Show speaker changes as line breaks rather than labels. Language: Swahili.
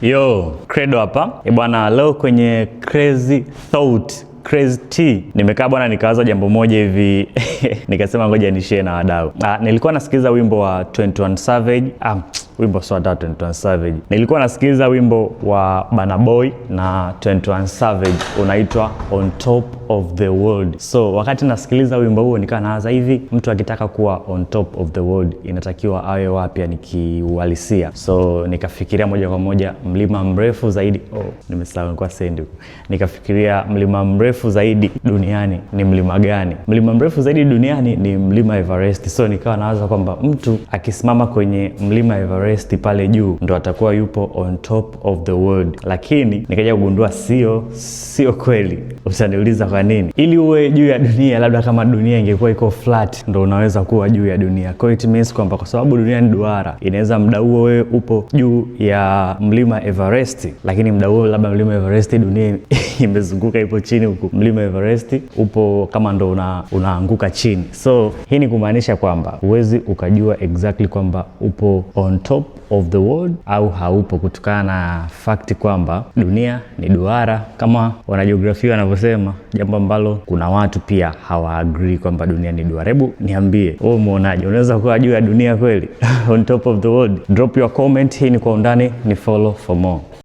Yo, Credo hapa. E bwana, leo kwenye Crazy Thought, Crazy T, nimekaa bwana nikawaza jambo moja hivi nikasema ngoja nishare na wadau. Nilikuwa nasikiliza wimbo wa 21 Savage. Wimbo sio hata 21 Savage. Nilikuwa nasikiliza wimbo wa Burna Boy na 21 Savage unaitwa On Top of the World. So wakati nasikiliza wimbo huo nikawa nawaza hivi, mtu akitaka kuwa on top of the world inatakiwa awe wapi, yani kiuhalisia? So nikafikiria moja kwa moja mlima mrefu zaidi. Oh, nimesahau nilikuwa sendi huko. Nikafikiria mlima mrefu zaidi duniani ni mlima gani? Mlima mrefu zaidi duniani ni mlima Everest. So nikawa nawaza kwamba mtu akisimama kwenye mlima Everest pale juu ndo atakuwa yupo on top of the world, lakini nikaja kugundua sio kweli. Utaniuliza kwa nini? Ili uwe juu ya dunia, labda kama dunia ingekuwa iko flat ndo unaweza kuwa juu ya dunia. Kwa hiyo it means kwamba kwa sababu dunia ni duara, inaweza muda huo wewe upo juu ya mlima Everest, lakini muda huo labda mlima Everest dunia imezunguka ipo chini huku, mlima Everest upo kama ndo unaanguka chini. So hii ni kumaanisha kwamba huwezi ukajua exactly kwamba upo on top of the world au haupo, kutokana na fact kwamba dunia ni duara kama wanajiografia wanavyosema, jambo ambalo kuna watu pia hawaagree kwamba dunia ni duara. Hebu niambie wewe, umeonaje? Unaweza kuwa juu ya dunia kweli? On top of the world? Drop your comment. Hii ni Kwa Undani, ni follow for more.